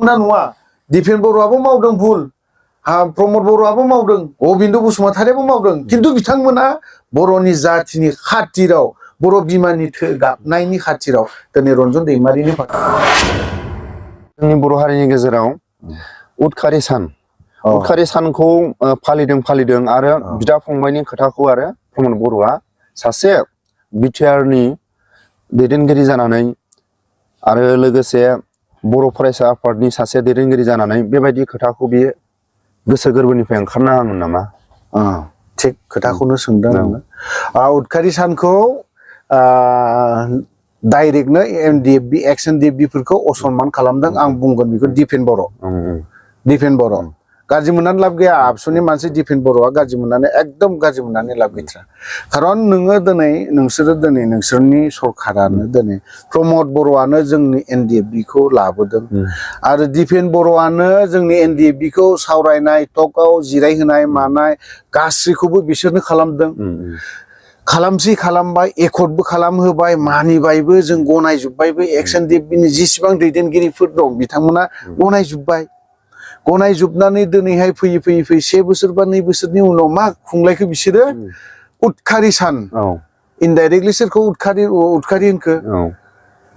ना नुआ दिपेन बर'आबो मावदों भुल प्रमद बर'आबो मावदों अबिन्द बसुमतारियाबो मावदों किन्तु बिथांमोना बर'नि जातिनि खाथिराव बर' बिमानि गाबनायनि खाथिराव दिनै रन्जन दैमारिनि जोंनि बर' हारिनि गेजेराव उदखारि सानखौ फालिदों आरो बिदा फंबायनि खोथाखौ आरो प्रमद बर'आ सासे बिटिआरनि दैदेनगिरि जानानै आरो लोगोसे बर' फरायसा आफादनि सासे दैदेनगिरि जानानै बेबायदि खोथाखौ बियो गोसो गोरबोनिफ्राय ओंखारनाङामोन नामा? थिग खोथाखौनो सोंदों आङो उदखारि सानखौ डाइरेक्टनो एनडिएफबि एक्स एनडिएफबि फोरखौ असनमान खालामदों आं बुंगोन बेखौ दिपेन बर' गाज्रि मोननानै लाब गैया आबसुनि मानसि दिपेन बर'आ गाज्रि मोननानै एकदम गाज्रि मोननानै लाब गैथ्रा खारन नोङो नोंसोरनि सरकारानो दिनै प्रमद बर'आनो जोंनि एनडिएफबि खौ लाबोदों आरो दिपेन बर'आनो जोंनि एनडिएफबि खौ सावरायनाय टकआव जिरायहोनाय मानाय गासैखौबो बिसोरनो खालामदों खालामबाय एकर्डबो खालामहोबाय मानिबायबो जों गनायजोब्बायबो एक्स एनडिएफबि नि जेसेबां दैदेनगिरिफोर दं बिथांमोना गनायजोबनानै दिनैहाय फैयै 1 बोसोर बा 2 बोसोरनि उनाव मा खुंलायखो बिसोरो उदखारि सान इनडाइरेक्टलि सोरखौ उदखारि होनखो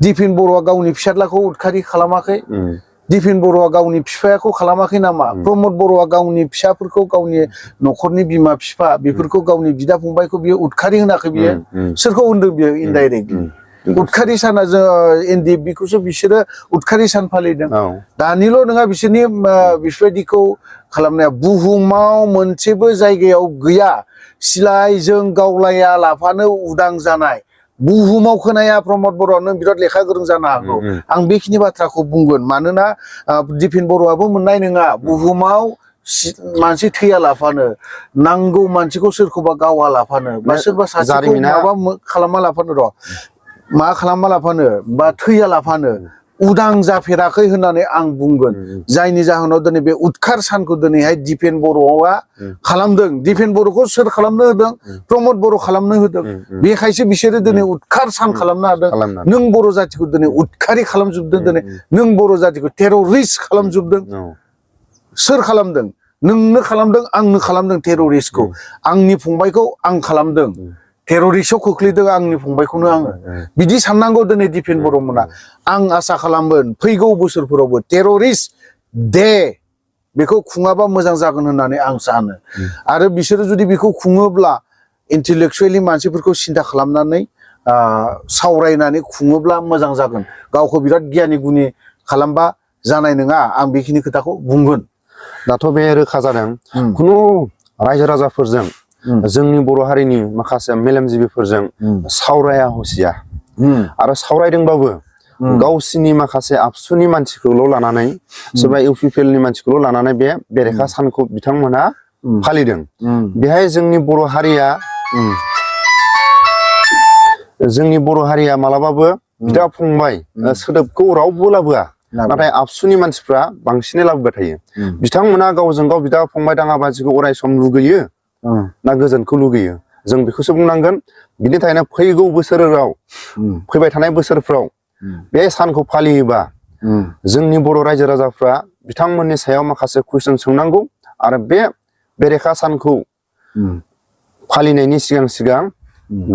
दिपेन बर'आ गावनि फिसाज्लाखौ उदखारि खालामाखै दिपेन बर'आ गावनि बिफायाखौ खालामाखै नामा प्रमद बर'आ गावनि फिसाफोरखौ गावनि न'खरनि बिमा बिफा बेफोरखौ गावनि बिदा फंबायखौ बियो उदखारि होनाखै बियो सोरखौ होनदों बियो इनडाइरेक्टलि उदखारि साना जों एनडिएफबि खौसो बिसोरो उदखारि सान फालिदों दानिल' नङा बिसोरनि बेफोरबायदिखौ खालामनाया बुहुमाव मोनसेबो जायगायाव गैया सिलायजों गावलाया लाफानो उदां जानाय बुहुमाव खोनाया प्रमद बर'आनो बिराद लेखा गोरों जानो हागौ आं बेखिनि बाथ्राखौ बुंगोन मानोना दिपेन बर'आबो मोननाय नङा बुहुमाव मानसि थैया लाफानो नांगौ मानसिखौ सोरखौबा गावा लाफानो बा सोरबा सासेखौ माबा खालामा लाफानो बा थैया लाफानो उदां जाफेराखै होननानै आं बुंगोन जायनि जाहोनाव दिनै बे उदखार सानखौ दिनैहाय दिपेन बर'आ खालामदों दिपेन बर'खौ सोर खालामनो होदों प्रमद बर' खालामनो होदों बेखायसो बिसोरो दिनै उदखार सान खालामनो हादों नों बर' जातिखौ दिनै उदखारि खालामजोबदों दिनै नों बर' जातिखौ टेररिस्ट खालामजोबदों सोर खालामदों नोंनो खालामदों आंनो खालामदों टेररिस्टखौ आंनि फंबायखौ आं खालामदों टेररिस्टआव खोख्लैदों आंनि फंबायखौनो आङो बिदि साननांगौ दिनै दिपेन बर'मोना आं आसा खालामगोन फैगौ बोसोरफोरावबो टेररिस्ट डे बेखौ खुङाबा मोजां जागोन होननानै आं सानो आरो बिसोरो जुदि बेखौ खुङोब्ला इन्टेलेक्सुवेलि मानसिफोरखौ सिन्था खालामनानै सावरायनानै खुङोब्ला मोजां जागोन गावखौ बिराद गियानि गुनि खालामबा जानाय नङा आं बेखिनि खोथाखौ बुंगोन दाथ' बे रोखा जादों खुनु रायजो राजाफोरजों जोंनि बर' हारिनि माखासे मेलेमजिबिफोरजों सावराया हसिया आरो सावरायदोंबाबो गावसिनि माखासे आबसुनि मानसिखौल' लानानै सोरबा इउपिपिएलनि मानसिखौल' लानानै बे बेरेखा सानखौ बिथांमोना फालिदों बेहाय जोंनि बर' हारिया मालाबाबो बिदा फंबाय सोदोबखौ रावबो लाबोआ नाथाय आबसुनि मानसिफ्रा बांसिनै लाबोबाय थायो बिथांमोना गावजों गाव बिदा फंबाय दाङाबाजिखौ अराय सम लुगैयो ना गोजोनखौ लुगैयो जों बेखौसो बुंनांगोन बिनि थाखायनो फैगौ बोसोराव फैबाय थानाय बोसोरफ्राव बे सानखौ फालियोबा जोंनि बर' रायजो राजाफ्रा बिथांमोननि सायाव माखासे कुइसन सोंनांगौ आरो बे बेरेखा सानखौ फालिनायनि सिगां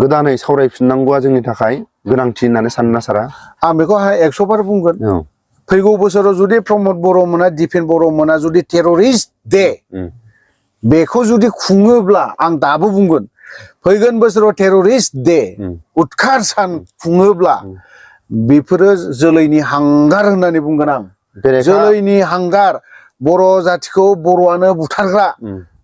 गोदानै सावरायफिननांगौआ जोंनि थाखाय गोनांथि होननानै सानना सारा आं बेखौ 100 बार बुंगोन फैगौ बोसोराव जुदि प्रमद बर'मोना दिपेन बर'मोना जुदि टेररिस्ट डे बेखौ जुदि खुङोब्ला आं दाबो बुंगोन फैगोन बोसोराव टेररिस्ट डे उदखार सान खुङोब्ला बेफोरो जोलैनि हांगार होननानै बुंगोन आं जोलैनि हांगार बर' जातिखौ बर'आनो बुथारग्रा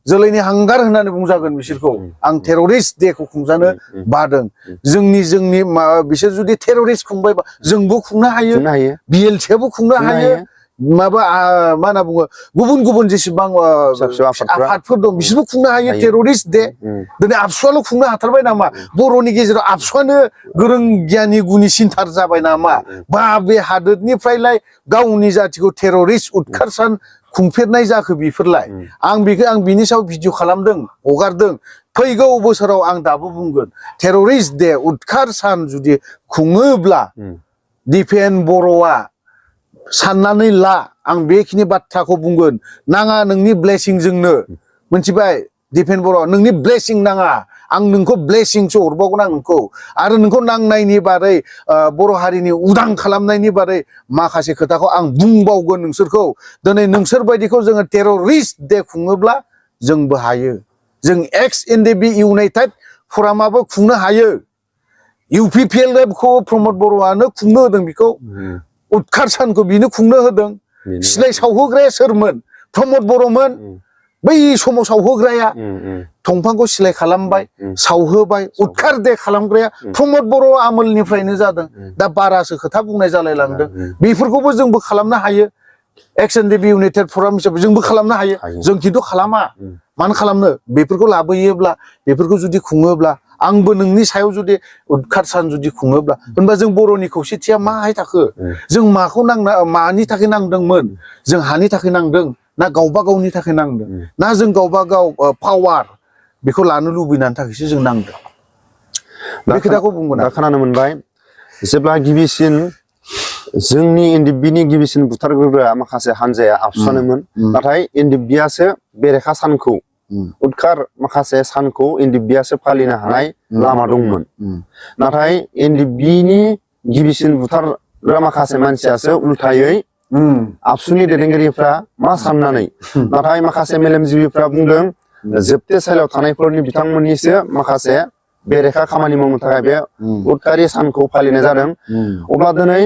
जोलैनि हांगार होननानै बुंजागोन बिसोरखौ आं टेररिस्ट डेखौ खुंजानो बादों जोंनि बिसोर जुदि टेररिस्ट खुंबायबा जोंबो खुंनो हायो बिएलटिआबो खुंनो हायो माबा मा होनना बुङो गुबुन जेसेबां आफादफोर दं बिसोरबो खुंनो हायो टेररिस्ट डे दिनै आबसुआल' खुंनो हाथारबाय नामा बर'नि गेजेराव आबसुआनो गोरों गियानि गुनि सिन्थार जाबाय नामा बा बे हादोरनिफ्रायलाय गावनि जातिखौ टेररिस्ट उदखार सान खुंफेरनाय जाखो बेफोरलाय आं बिनि सायाव भिडिअ खालामदों हगारदों फैगौ बोसोराव आं दाबो बुंगोन टेररिस्ट डे उदखार सान जुदि खुङोब्ला दिपेन बर'आ साननानै ला आं बेखिनि बाथ्राखौ बुंगोन नाङा नोंनि ब्लेसिंजोंनो मोनथिबाय दिफेन बर' नोंनि ब्लेसिं नाङा आं नोंखौ ब्लेसिंसो हरबावगोन आं नोंखौ आरो नोंखौ नांनायनि बारै बर' हारिनि उदां खालामनायनि बारै माखासे खोथाखौ आं बुंबावगोन नोंसोरखौ दिनै नोंसोर बायदिखौ जोङो टेररिस्ट दे खुङोब्ला जोंबो हायो जों एक्स एनडिबि इउनाइटेड फरामाबो खुंनो हायो इउपिपिएलखौ प्रमद बर'आनो खुंनो होदों बेखौ उदखार सानखौ बिनो खुंनो होदों सिलाय सावहोग्राया सोरमोन प्रमद बर'मोन बै समाव सावहोग्राया दंफांखौ सिलाय खालामबाय सावहोबाय उदखार दे खालामग्राया प्रमद बर' आमोलनिफ्रायनो जादों दा बारासो खोथा बुंनाय जालायलांदों बेफोरखौबो जोंबो खालामनो हायो एक्स एनडिबि इउनाइटेड फराम हिसाबै जोंबो खालामनो हायो जों खिन्थु खालामा मानो खालामनो बेफोरखौ लाबोयोब्ला बेफोरखौ जुदि खुङोब्ला आंबो नोंनि सायाव जुदि उदखार सान जुदि खुङोब्ला होनबा जों बर'नि खौसेथिया माहाय थाखो जों माखौ नांना मानि थाखाय नांदोंमोन जों हानि थाखाय नांदों ना गावबा गावनि थाखाय नांदों ना जों गावबा गाव पावार बेखौ लानो लुबैनायनि थाखायसो जों नांदों बे खोथाखौ बुंगोन दा खोनानो मोनबाय जेब्ला गिबिसिन जोंनि एनडिबिनि गिबिसिन बुथारग्रोग्रा माखासे हानजाया आबसुवानोमोन नाथाय एनडिबियासो बेरेखा सानखौ उदखार माखासे सानखौ एनडिबियासो फालिनो हानाय लामा दंमोन नाथाय एनडिबिनि गिबिसिन बुथारग्रा माखासे मानसियासो उल्थायै आबसुनि दैदेनगिरिफ्रा मा साननानै नाथाय माखासे मेलेमजिबिफ्रा बुंदों जोबथे साइलाव थानायफोरनि बिथांमोननिसो माखासे बेरेखा खामानि मावनो थाखाय बे उदखारि सानखौ फालिनाय जादों अब्ला दिनै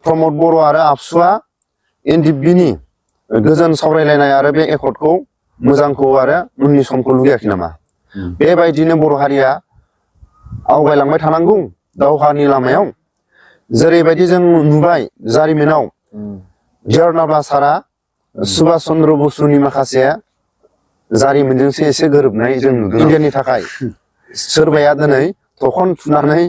प्रमद बर' आरो आबसुआ एनडिबिनि गोजोन सावरायलायनाय आरो बे एकर्डखौ मोजांखौ आरो उननि समखौ लुगैयाखै नामा बेबायदिनो बर' हारिया आवगायलांबाय थानांगौ दावहानि लामायाव जेरैबायदि जों नुबाय जारिमिनाव गियारनाब्ला सारा सुभाष चन्द्र बसुनि माखासे जारिमिनजोंसो एसे गोरोबनाय जों नुदों इन्डियानि थाखाय सोरबाया दिनै थखन थुनानै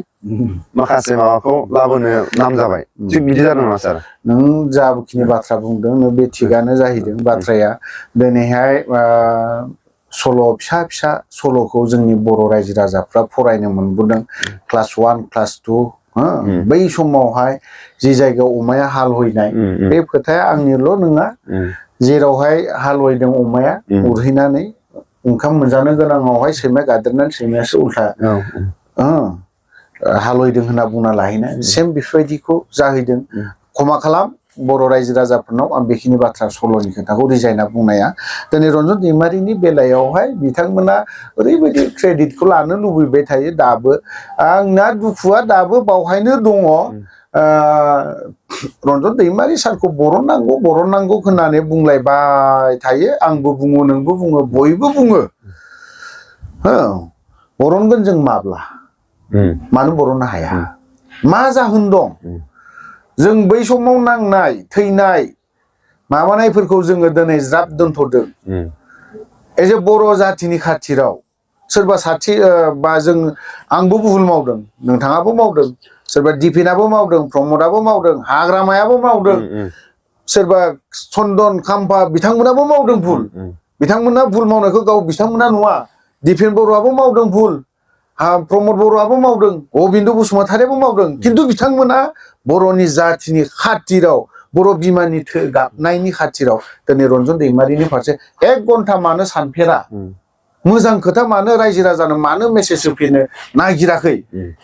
माखासे माबाखौ लाबोनो नाम जाबाय थिग बिदि जादों नामा सार नों जाखिनि बाथ्रा बुंदों बे थिगानो जाहैदों बाथ्राया दिनैहाय सल' फिसा फिसा सल'खौ जोंनि बर' रायजो राजाफ्रा फरायनो मोनबोदों क्लास 1 क्लास 2 बै समावहाय जि जायगायाव अमाया हालहैनाय बे खोथाया आंनिल' नङा जेरावहाय हालहैदों अमाया उरहैनानै ओंखाम मोनजानो गोनाङावहाय सैमाया गादेरनानै सैमायासो उल्था हालहैदों होनना बुंना लाहैनाय सेम बेफोरबायदिखौ जाहैदों क्षमा खालाम बर' रायजो राजाफोरनाव आं बेखिनि बाथ्रा सल'नि खोथाखौ रिजायना बुंनाया दिनै रन्जन दैमारिनि बेलायावहाय बिथांमोना ओरैबायदि क्रेडिटखौ लानो लुबैबाय थायो दाबो आंना दुखुआ दाबो बावहायनो दङ रन्जन दैमारि सारखौ बरननांगौ होननानै बुंलायबाय थायो आंबो बुङो नोंबो बुङो बयबो बुङो बरनगोन जों माब्ला मानो बरननो हाया मा जाहोन दं जों बै समाव नांनाय थैनाय माबानायफोरखौ जोङो दिनै ज्राब दोनथ'दों एज ए बर' जाथिनि खाथिराव सोरबा साथि बा जों आंबो भुल मावदों नोंथाङाबो मावदों सोरबा दिफेनाबो मावदों प्रमदाबो मावदों हाग्रामायाबो मावदों सोरबा चन्दन खाम्फा बिथांमोनाबो मावदों भुल बिथांमोना भुल मावनायखौ गाव बिथांमोना नुवा दिफेन बर'आबो मावदों भुल प्रमद बर'आबो मावदों गबिन्द बसुमतारियाबो मावदों खिन्थु बिथांमोना बर'नि जाथिनि खाथिराव बर' बिमानि गाबनायनि खाथिराव दिनै रन्जन दैमारिनि फारसे 1 घन्टा मानो सानफेरा मोजां खोथा मानो रायजो राजानो मानो मेसेज होफिननो नागिराखै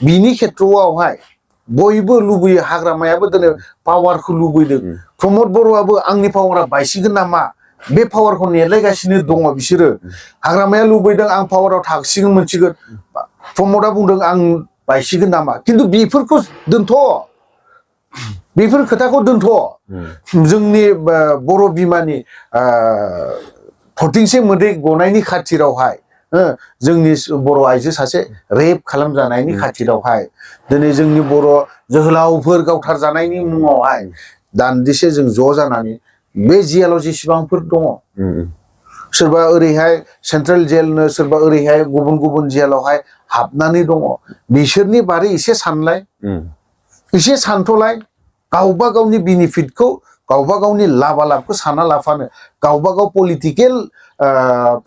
बिनि खेथ्रआवहाय बयबो लुबैयो हाग्रामायाबो दिनै पावारखौ लुबैदों प्रमद बर'आबो आंनि पावारा बायसिगोन नामा बे पावारखौ नेलायगासिनो दङ बिसोरो हाग्रामाया लुबैदों आं पावाराव थांसिगोन मोनसिगोन प्रमदा बुंदों आं बायसिगोन नामा खिन्थु बेफोरखौ दोनथ' बेफोर खोथाखौ दोनथ' जोंनि बर' बिमानि थरथिंसे मोदै गनायनि खाथिरावहाय जोंनि बर' आइजो सासे रेप खालामजानायनि खाथिरावहाय दिनै जोंनि बर' जोहोलावफोर गावथारजानायनि मुङावहाय दान्दिसे जों ज' जानानै बे जियालाव जेसेबांफोर दङ सोरबा ओरैहाय सेन्ट्रेल जेलनो सोरबा ओरैहाय गुबुन गुबुन जेलावहाय हाबनानै दङ बिसोरनि बारै एसे सानलाय एसे सानथ'लाय गावबा गावनि बेनिफिटखौ गावबा गावनि लाभालाभखौ साना लाफानो गावबा गाव पलिटिकेल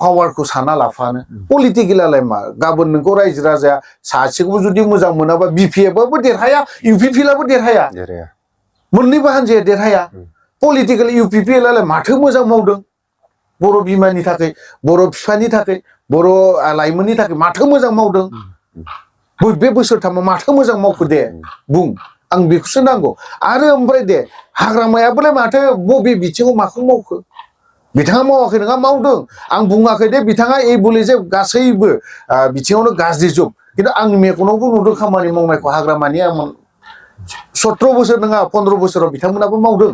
पावारखौ साना लाफानो पलिटिकेलालाय मा गाबोन नोंखौ रायजो राजाया सासेखौबो जुदि मोजां मोनाबा बिपिएफआबो देरहाया इउपिपिएलआबो देरहाया मोननैबो हान्जाया देरहाया पलिटिकेल UPPL आलाय माथो मोजां मावदों बर' बिमानि थाखाय बर' बिफानि थाखाय बर' लाइमोननि थाखाय माथो मोजां मावदों बे बोसोरथामा माथो मोजां मावखो दे बुं आं बेखौसो नांगौ आरो ओमफ्राय दे हाग्रामायाबोलाय माथो बबे बिथिङाव माखौ मावखो बिथाङा मावाखै नङा मावदों आं बुङाखै दे बिथाङा এই বলে যে गासैबो बिथिङावनो गाज्रि जोब खिन्थु आंनि मेगनावबो नुदों खामानि मावनायखौ हाग्रामानि आं 17 बोसोर नङा 15 बोसोराव बिथांमोनाबो मावदों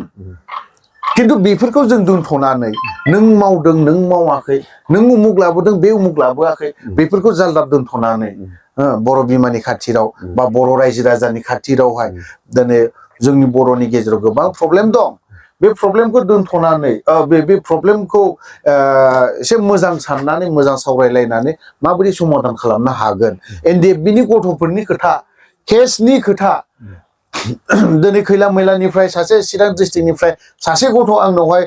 खिन्थु बेफोरखौ जों दोनथ'नानै नों मावदों नों मावाखै नों उमुक लाबोदों बे उमुक लाबोआखै बेफोरखौ जालदाब दोनथ'नानै बर' बिमानि खाथिराव बा बर' रायजो राजानि खाथिरावहाय दिनै जोंनि बर'नि गेजेराव गोबां प्रब्लेम दं बे प्रब्लेमखौ दोनथ'नानै बे प्रब्लेमखौ एसे मोजां साननानै मोजां सावरायलायनानै माबोरै समाधान खालामनो हागोन NDFB-नि गथ'फोरनि खोथा केसनि खोथा दिनै खैला मैलानिफ्राय सासे चिरां डिस्ट्रिक्टनिफ्राय सासे गथ' आंनावहाय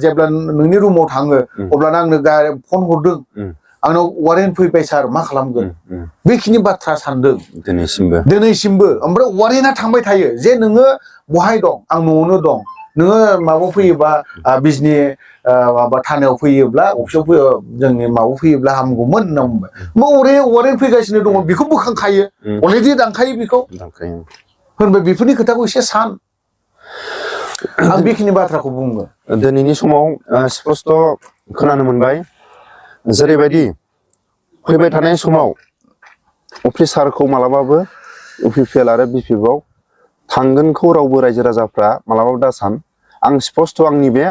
जेब्ला नोंनि रुमाव थाङो अब्लाना आंनो फन हरदों आंनाव वारेन्ट फैबाय सार मा खालामगोन बेखिनि बाथ्रा सानदों दिनैसिमबो ओमफ्राय वारेन्टआ थांबाय थायो जे नोङो बहाय दं आं न'आवनो दं नोङो माबायाव फैयोबा बिजनि माबा थानायाव फैयोब्ला अफिसाव जोंनि माबायाव फैयोब्ला हामगौमोन होनना बुंबाय वारेन्ट फैगासिनो दङ बेखौ बोखांखायो अलरेडि दानखायो बेखौ होनबाय बेफोरनि खोथाखौ एसे सान आं बेखिनि बाथ्राखौ बुङो दिनैनि समाव स्पष्ट खोनानो मोनबाय जेरैबायदि फैबाय थानाय समाव अफिसारखौ मालाबाबो UPPL आरो BPF-आव थांगोनखौ रावबो रायजो राजाफ्रा मालाबाबो दा सान आं स्पष्ट आंनि बे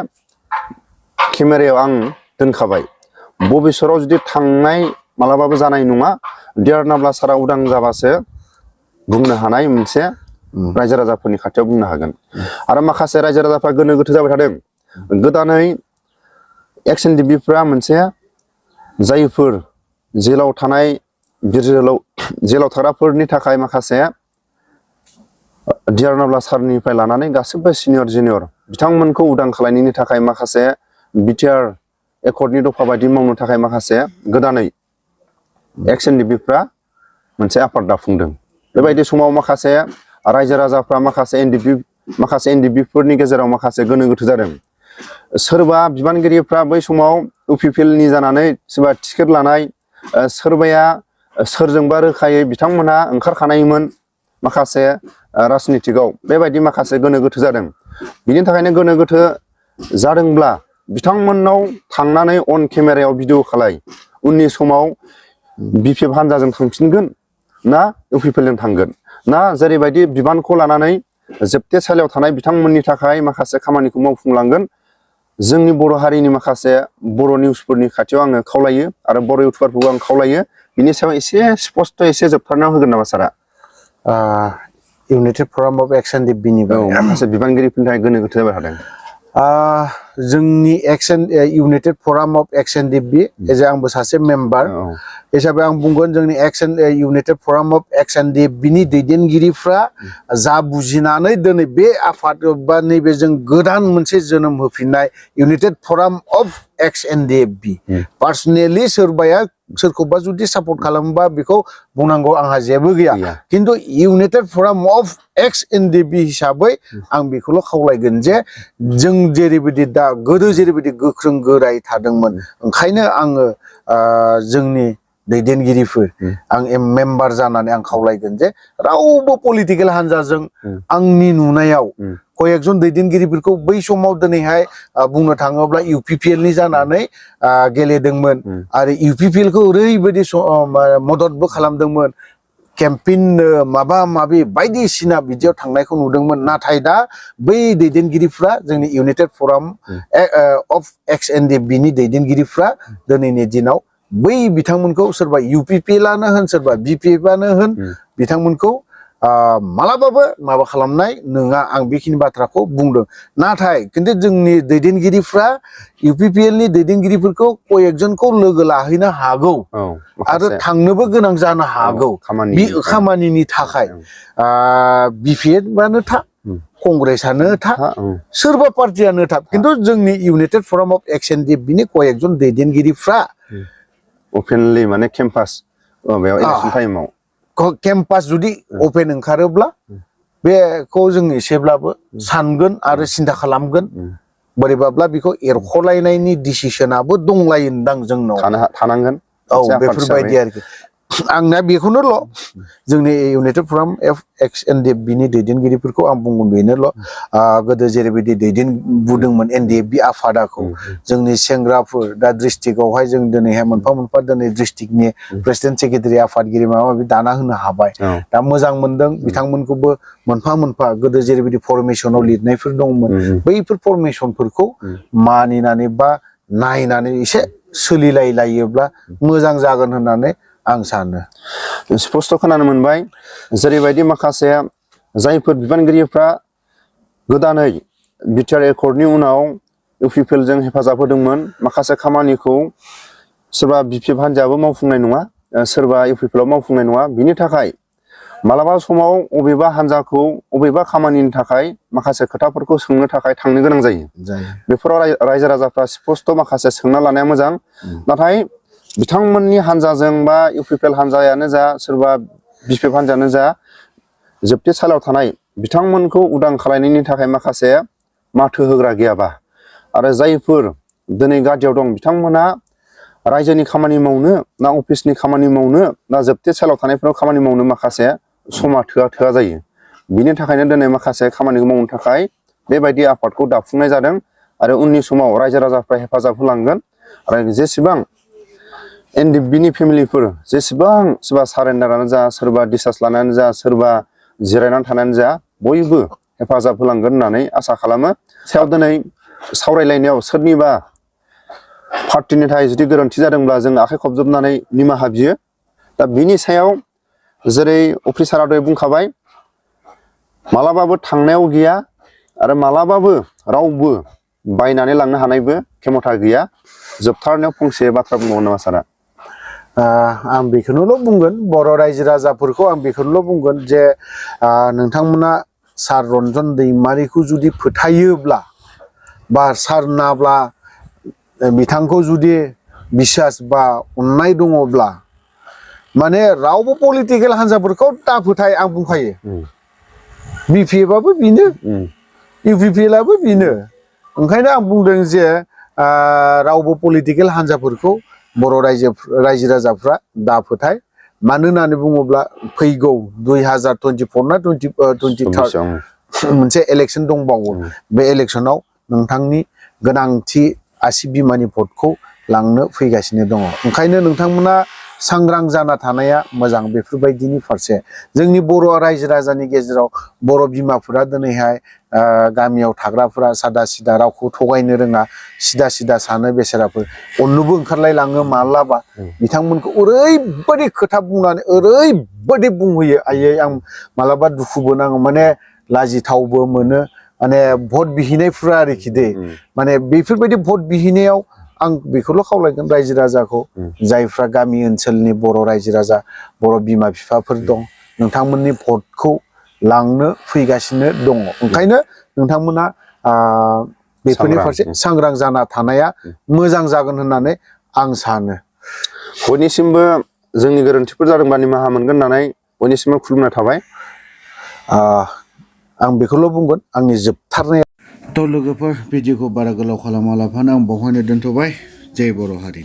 केमेरायाव आं दोनखाबाय भबिष्यतआव जुदि थांनाय मालाबाबो जानाय नङा डियार नाब्ला सारा उदां जाबासो बुंनो हानाय मोनसे रायजो राजाफोरनि खाथियाव बुंनो हागोन आरो माखासे रायजो राजाफ्रा गोनो गोथो जाबाय थादों गोदानै XNDB-फ्रा मोनसे जायफोर जेलाव थानाय बिर जेलाव थाग्राफोरनि थाखाय माखासे डियार नाब्ला सारनिफ्राय लानानै गासिबो सिनियर जुनियर बिथांमोनखौ उदां खालामनायनि थाखाय माखासे बिटिआर एकर्डनि दफा बायदि मावनो थाखाय माखासे गोदानै XNDB-फ्रा मोनसे आफाद दाफुंदों बेबायदि समाव माखासे रायजो राजाफ्रा माखासे NDB-फोरनि गेजेराव माखासे गोनो गोथो जादों सोरबा बिबानगिरिफ्रा बै समाव UPPL-नि जानानै सोरबा टिकेट लानाय सोरबाया सोरजोंबा रोखायै बिथांमोनहा ओंखारखानायमोन माखासे राजनितिकआव बेबायदि माखासे गोनो गोथो जादों बिनि थाखायनो गोनो गोथो जादोंब्ला बिथांमोननाव थांनानै अन केमेरायाव भिडिअ खालाय उननि समाव BPF हान्जाजों थांफिनगोन ना UPPL-जों थांगोन ना जेरैबायदि बिबानखौ लानानै जोबथेसालियाव थानाय बिथांमोननि थाखाय माखासे खामानिखौ मावफुंलांगोन जोंनि बर' हारिनि माखासे बर' निउसफोरनि खाथियाव आङो खावलायो आरो बर' इउटुबारफोरखौ आं खावलायो बिनि सायाव एसे स्पष्ट एसे जोबथारना होगोन नामा सारा इउनाइटेड फराम अफ XNDB-नि माखासे बिबानगिरिफोरनि थाखाय गोनो गोथो जाबाय थादों जोंनि इउनाइटेड फराम अफ XNDB एज आंबो सासे मेम्बार हिसाबै आं बुंगोन जोंनि इउनाइटेड फराम अफ XNDB-नि दैदेनगिरिफ्रा जा बुजिनानै दिनै बे आफाद बा नैबे जों गोदान मोनसे जोनोम होफिननाय इउनाइटेड फराम अफ XNDB पार्सनेलि सोरबाया सोरखौबा जुदि सापर्ट खालामोबा बेखौ बुंनांगौ आंहा जेबो गैया खिन्थु इउनाइटेड फराम अफ XNDB हिसाबै आं बेखौल' खावलायगोन जे जों जेरैबायदि दा गोदो जेरैबायदि गोख्रों गोरायै थादोंमोन ओंखायनो आङो जोंनि दैदेनगिरिफोर आं मेम्बार जानानै आं खावलायगोन जे रावबो पलिटिकेल हान्जाजों आंनि नुनायाव कयेकजन दैदेनगिरिफोरखौ बै समाव दिनैहाय बुंनो थाङोब्ला UPPL-नि जानानै गेलेदोंमोन आरो UPPL-खौ ओरैबायदि मददबो खालामदोंमन केम्पिन माबा माबि बायदिसिना बिदियाव थांनायखौ नुदोंमोन नाथाय दा बै दैदेनगिरिफ्रा जोंनि इउनाइटेड फराम अफ XNDB-नि दैदेनगिरिफ्रा दिनैनि दिनाव बै बिथांमोनखौ सोरबा UPPL-आनो होन सोरबा BPF-आनो होन बिथांमोनखौ मालाबाबो माबा खालामनाय नङा आं बेखिनि बाथ्राखौ बुंदों नाथाय खिन्थु जोंनि दैदेनगिरिफ्रा UPPL-नि दैदेनगिरिफोरखौ कयेकजनखौ लोगो लाहैनो हागौ आरो थांनोबो गोनां जानो हागौ खामानिनि थाखाय BPF-आनो था कंग्रेसआनो था सोरबा पार्टियानो था खिन्थु जोंनि इउनाइटेड फराम अफ XNDB-नि कयेकजन दैदेनगिरिफ्रा अपेनलि माने केम्पास माबायाव इलेक्सन टाइमाव केम्पास जुदि अपेन ओंखारोब्ला बेखौ जों एसेब्लाबो सानगोन आरो सिन्था खालामगोन बोरैबाब्ला बेखौ एरख'लायनायनि डिसिसनाबो दंलायोनदां जोंनाव थानांगोन औ बेफोरबायदि आरोखि आंना बेखौनोल' जोंनि इउनाइटेड फराम एक्स-एनडिएफ बिनि दैदेनगिरिफोरखौ आं बुंगोन बेनोल' गोदो जेरैबायदि दैदेनबोदोंमोन एनडिएफ बि आफादाखौ जोंनि सेंग्राफोर दा डिस्ट्रिक्टआवहाय जों दिनैहाय मोनफा मोनफा दिनै डिस्ट्रिक्टनि प्रेसिडेन्ट सेक्रेटारि आफादगिरि माबा माबि दाना होनो हाबाय दा मोजां मोनदों बिथांमोनखौबो मोनफा मोनफा गोदो जेरैबायदि फरमेसनाव लिरनायफोर दंमोन बैफोर फरमेसनफोरखौ मानिनानै बा नायनानै एसे सोलिलायलायोब्ला मोजां जागोन होननानै आं सानो स्पष्ट खोनानो मोनबाय जेरैबायदि माखासे जायफोर बिबानगिरिफ्रा गोदानै बिटिआर एकर्डनि उनाव इउपिपिएलजों हेफाजाब होदोंमोन माखासे खामानिखौ सोरबा बिपिएफ हान्जायाबो मावफुंनाय नङा सोरबा इउपिपिएलआव मावफुंनाय नङा बिनि थाखाय मालाबा समाव अबेबा हान्जाखौ अबेबा खामानिनि थाखाय माखासे खोथाफोरखौ सोंनो थाखाय थांनो गोनां जायो बेफोराव रायजो राजाफ्रा स्पष्ट माखासे सोंना लानाया मोजां नाथाय बिथांमोननि हान्जाजों बा इउपिपिएल हान्जायानो जा सोरबा बिपिएफ हान्जायानो जा जोबथेसालियाव थानाय बिथांमोनखौ उदां खालामनायनि थाखाय माखासे माथो होग्रा गैयाबा आरो जायफोर दिनै गादियाव दं बिथांमोना रायजोनि खामानि मावनो ना अफिसनि खामानि मावनो ना जोबथेसालियाव थानायफोराव खामानि मावनो माखासे समा थोआ जायो बिनि थाखायनो दिनै माखासे खामानिखौ मावनो थाखाय बेबायदि आफादखौ दाफुंनाय जादों आरो उननि समाव रायजो राजाफ्रा हेफाजाब होलांगोन आरो जेसेबां एनडिएफबिनि फेमिलिफोर जेसेबां सोरबा सारेन्डारानो जा सोरबा डिसचार्ज लानायानो जा सोरबा जिरायनानै थानायानो जा बयबो हेफाजाब होलांगोन होननानै आसा खालामो सायाव दिनै सावरायलायनायाव सोरनिबा पार्टिनि थाखाय जुदि गोरोन्थि जादोंब्ला जों आखाइ खबजोबनानै निमाहा बियो दा बिनि सायाव जेरै अफिसारा दहाय बुंखाबाय मालाबाबो थांनायाव गैया आरो मालाबाबो रावबो बायनानै लांनो हानायबो खेमथा गैया जोबथारनायाव फंसे बाथ्रा बुंबावो नामा सारा आं बेखौनोल' बुंगोन बर' रायजो राजाफोरखौ आं बेखौनोल' बुंगोन जे नोंथांमोना सार रन्जन दैमारिखौ जुदि फोथायोब्ला बा सार नाब्ला बिथांखौ जुदि बिसास बा अननाय दङब्ला माने रावबो पलिटिकेल हान्जाफोरखौ दा फोथाय आं बुंखायो बिपिएफआबो बेनो इउपिपिएलआबो बेनो ओंखायनो आं बुंदों जे रावबो पलिटिकेल हान्जाफोरखौ बर' रायजो राजाफ्रा दा फोथाय मानो होननानै बुङोब्ला फैगौ 2024 ना 2023 मोनसे इलेक्सन दंबावो बे इलेक्सनाव नोंथांनि गोनांथि आसि बिमानि भटखौ लांनो फैगासिनो दङ ओंखायनो नोंथांमोना सांग्रां जाना थानाया मोजां बेफोरबायदिनि फारसे जोंनि बर' रायजो राजानि गेजेराव बर' बिमाफोरा दिनैहाय गामियाव थाग्राफोरा सादा सिदा रावखौ थगायनो रोङा सिदा सिदा सानो बेसेराफोर अननोबो ओंखारलायलाङो माब्लाबा बिथांमोनखौ ओरैबायदि खोथा बुंनानै ओरैबायदि बुंहोयो आयै आं मालाबा दुखुबो नाङो माने लाजिथावबो मोनो माने भट बिहैनायफ्रा आरोखि दे माने बेफोरबायदि भट बिहैनायाव आं बेखौल' खावलायगोन रायजो राजाखौ जायफ्रा गामि ओनसोलनि बर' रायजो राजा बर' बिमा बिफाफोर दं नोंथांमोननि भटखौ लांनो फैगासिनो दङ ओंखायनो नोंथांमोना बेफोरनि फारसे सांग्रां जाना थानाया मोजां जागोन होननानै आं सानो बयनिसिमबो जोंनि गोरोन्थिफोर जादोंबा निमाहा मोनगोन होननानै बयनिसिमबो खुलुमनाय थाबाय आं बेखौल' बुंगोन आंनि जोबथारनाया थ' लोगोफोर भिडिअखौ बारा गोलाव खालामालाफानो आं बावहायनो दोनथ'बाय जय बर' हारि